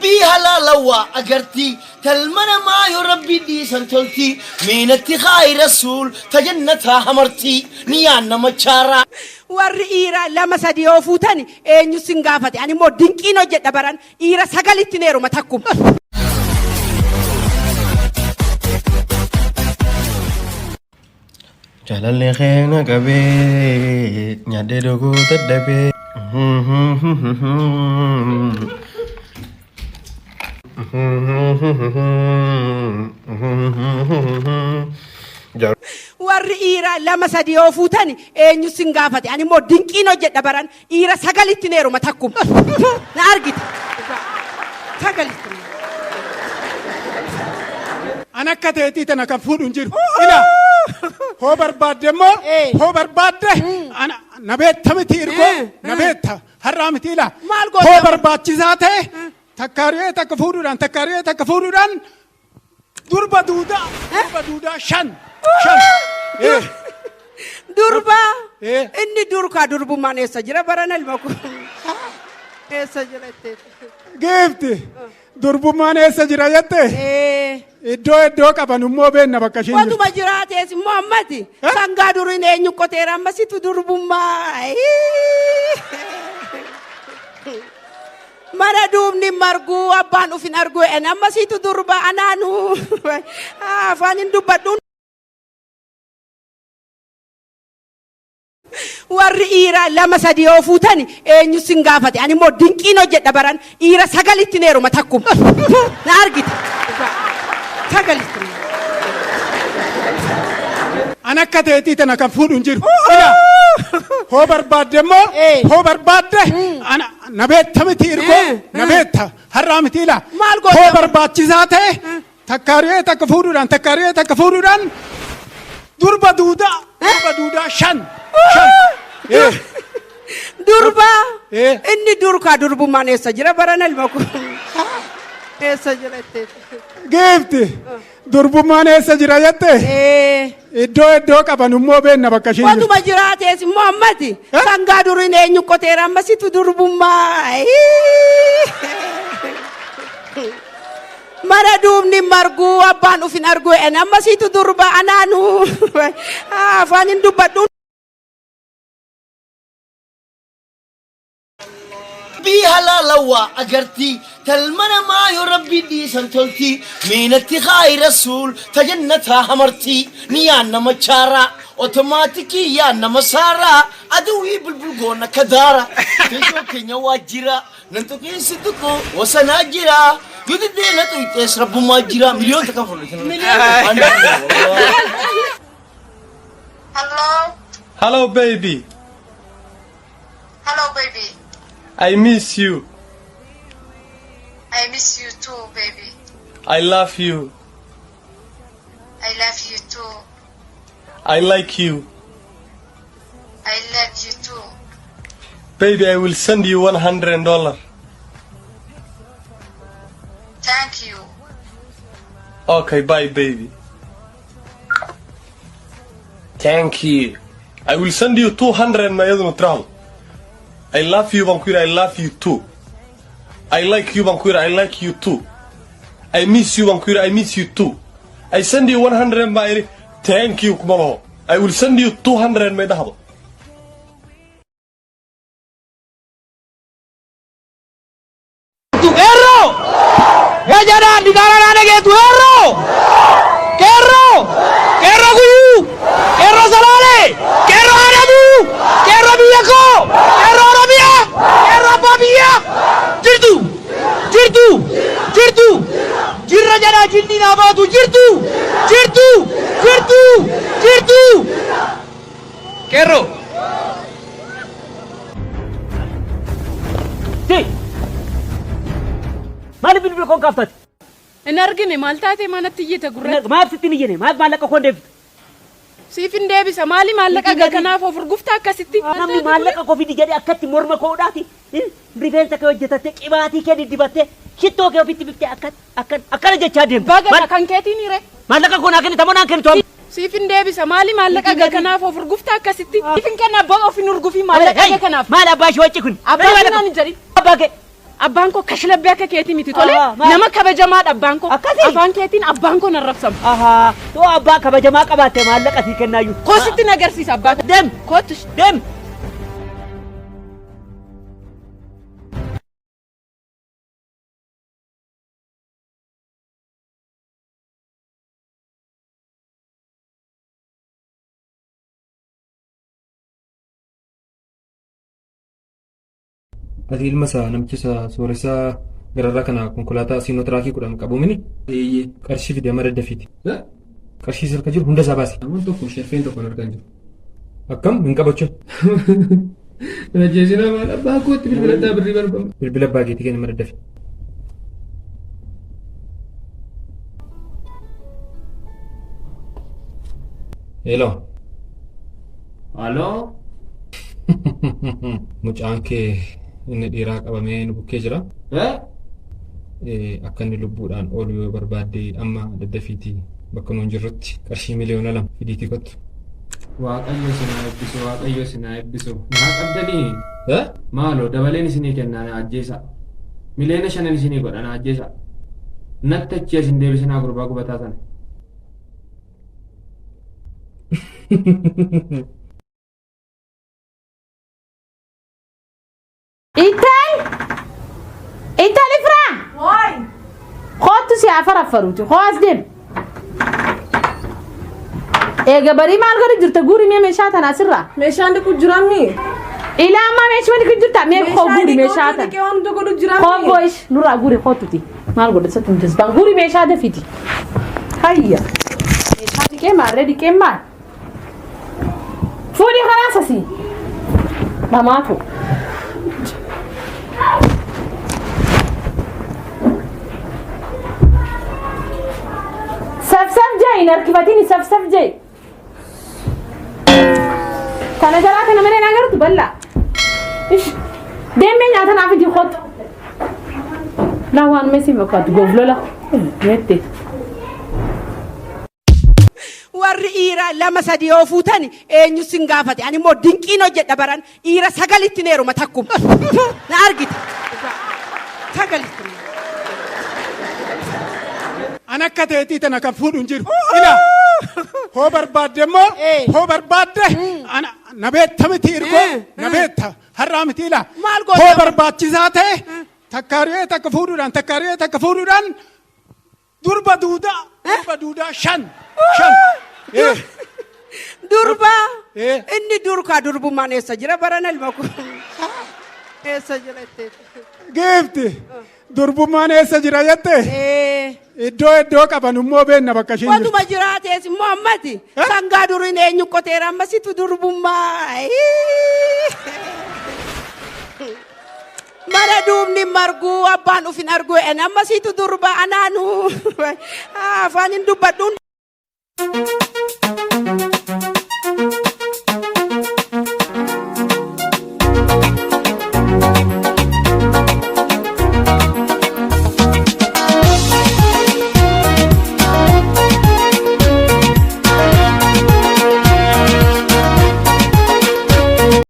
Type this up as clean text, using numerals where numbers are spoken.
Rabbii halaala waa agarti talma namaa yoo rabbii dhiisan tolti meenatti kaayi rasuul ta jannataa hamarti ni yaanna machaaraa. Warri dhiira lama sadi yoo fuutan eenyu sin gaafate ani immoo dinqiin hojjedha baran dhiira sagalitti heeruma takkuma. Jaalalli kee na qabee nyaadhee dhuguu dadhabee. Warri dhiira lama sadi yoo fuutan eenyu sin gaafate ani immoo dinqiin hojjedha baran dhiira sagalitti heeruma takkuma. Na argita. Sagalitti. An akka teetii tana kan fuudhu hin jiru. Ila hoo barbaadde immoo hoo barbaadde ana na beetta miti irgoo na beetta har'aa miti ila Maal goota? hoo barbaachisaa ta'e takka ari'ee takka fuudhuudhaan takka ari'ee takka fuudhuudhaan durba duudaa durba duudaa shan shan. Eh, Durba. Eh. Inni durkaa durbummaan eessa jira barana ilma kun. Eessa jira itti. Giifti durbummaan eessa jira jette Eh. iddoo iddoo qaban immoo beenna bakka isheen jirtu. Watuma jiraates immoo ammati sangaa duriin eenyu qoteera ammasitu durbummaa. Mana duubni margu abbaan ufin argu en ammasitu durba anaanu afaan hin dubbadhu. Warri dhiira lama sadi yoo fuutan eenyu sin gaafate ani immoo dinqiin hojjedha baran dhiira sagalitti heeruma takkuma. Na argita. Sagalitti. An akka teetii tana kan fuudhu hin jiru. Ila hoo barbaadde immoo hoo barbaadde ana na beetta miti irgoo na beetta har'aa miti ila Maal goota? hoo barbaachisaa ta'e takka ari'ee takka fuudhuudhaan takka ari'ee takka fuudhuudhaan durba duudaa durba duudaa shan shan. Eh, Durba. Eh. Inni durkaa durbummaan eessa jira barana ilma kun. Eessa jira itti. Giifti durbummaan eessa jira jette Eh. iddoo iddoo qaban immoo beenna bakka isheen jirtu. Watuma jiraates immoo ammati sangaa duriin eenyu qoteera ammasitu durbummaa. Mana duubni margu abbaan ufin argu en ammasitu durba anaanu afaan hin dubbadhu. Rabbii halaala waa agarti talma namaa yoo rabbii dhiisan tolti meenatti kaayi rasuul ta jannataa hamarti ni yaanna machaaraa otomaatikii yaanna masaaraa aduwii bulbul goona kadaara teessoo keenya waajjira nan tuqiinsi tuqu wasanaa jira yoo diddee na tuyxees rabbumaa jira miliyoon takka fudhate. Hello. Hello baby, Hello, baby. I miss you. I miss you too, baby. I love you. I love you too. I like you. I love you too. Baby, I will send you $100. Thank you. Okay, bye baby. Thank you. I will send you 200 ma iyaduna tiraahdo. I love you baan ku yidhi I love you too. I like you baan ku yidhi I like you too. I miss you baan ku yidhi I miss you too. I send you 100 baa idhi thank you kuma laho. I will send you 200 may dhahdo. Qeerroo! Yaa jedhaa dikaara naa dhageettu qeerroo! Qeerroo! Qeerroo guyyuu! Qeerroo Salaalee! Qeerroo Adabuu! Qeerroo biyya koo! Qeerroo Oromiyaa! Qeerroo abbaa biyyaa! Jirtu! Jirtu! Jirtu! Jirra jedhaa jinni naa baatu jirtu! Jirtu! Jirtu! Jirtu! Qeerroo! Si! Maaliif bilbila koon kaaftati? Hin argine maal taatee manatti iyyite gurratti? Maaf sitti hin iyyine? Maaf maallaqa koon deebifta? Siif hin deebisa maali maallaqa Siif hin gaa kanaaf of urgufta akkasitti? Namni maallaqa koo fidi jedhee akkatti morma koodhaati rifeensa kee hojjetattee qibaatii kee diddibattee shittoo kee ofitti biftee akkan akkan akkana jechaa deemta. Baga Maal- kan keetiin hiree. Maallaqa koo naa kennita moo naan kennitu amma? Siif hin deebisa maali maallaqa gaa kanaaf of urgufta akkasitti? Siif hin kenna abbaa of hin urgufii maallaqa gaa kanaaf. Maal abbaa ishee wacci kun? Abbaa kee naan hin jedhin. Abbaa kee. Abbaan koo kashlabbee akka keetii miti tole. Ahaa, maal? Nama kabajamaadha abbaan koo. Akkasii? Afaan keetiin abbaan koo narrabsama. Ahaa, too abbaa kabajamaa qabaatte maallaqa sii kennaayyuu. Koo sitti nagarsiisa abbaa koo. Deem! Kootu. Deem! Ati ilma isaa namicha isa sooressaa gararraa kana konkolaataa siinootiraakii 10 qabu mini? Eeyyee. Qarshii fide amma daddafiiti. Qarshii sirka jiru hunda isaa baasi. Namoonni tokko sherfeen tokko hin argaa jiru. Akkam hin qabachuun. Ajjeesinaa maal abbaa kootti bilbiladhaa birrii barbaadu. Bilbila abbaa keetii kenni amma daddafi. Hello. Haaloo. Mucaan kee inni dhiiraa qabamee nu bukkee jira. Akka inni lubbuudhaan oolu yoo barbaadde amma daddafiitii bakka nuun jirrutti qarshii 2,000,000 fidiitii kottu. Waaqayyo isin haa eebbisu, Waaqayyo isin haa eebbisu. Naa qabdanii? Maaloo dabaleen isinii kennaa na ajjeesa. 5,000,000 isinii godha na ajjeesa. Natti achi as hin deebisinaa gurbaa gubataa sana. Intal! Intal Ifraa! Kootu si haa faraffaruuti. Koo as deem. Eega barii maal godhu jirta guuri mee meeshaa tana asirraa? Meeshaan dhiqu jirammi. Ilaa ammaa meeshaa dhiqu jirta mee koo guuri meeshaa tana. Dhiqee waan hunda godhu jirammi. Koo boo'ish nurraa guuri kootuti. Maal godha isatti hin jazbaan guuri meeshaa dafiti. Hayya. Meeshaa dhiqee maarree dhiqee maal? Fuudhii karaa sasii. Dhamaatu. Safsaf jee hin harkifatiin safsaf jee. Kana jalaa kana malee na agartu bal'aa. Ish. Deemee nyaata naaf fidi kootu. Laa waan meesii fakkaatu gooflola. Meette. Warri dhiira lama sadi yoo fuutan eenyu sin gaafate ani immoo dinqiin hojjedha baran dhiira sagalitti neeruma takkuma na argita sagalitti. An akka teetii tana kan fuudhu hin jiru. Ila hoo barbaadde immoo hoo barbaadde ana na beetta miti irgoo na beetta har'aa miti ila Maal goota hoo amma? barbaachisaa ta'e takka ari'ee takka fuudhuudhaan takka ari'ee takka fuudhuudhaan durba duudaa durba duudaa 5 5. Durba inni durkaa durbummaan eessa jira barana ilma koo eessa jira jettee. Giifti durbummaan eessa jira jette iddoo iddoo qaban immoo beenna bakka isheen jirtu. Watuma jiraatees immoo ammati sangaa duriin eenyu qoteera ammasitu durbummaa. Mana duubni marguu abbaan ufin arguu en ammasitu durba anaanu afaan hin dubbadhuun.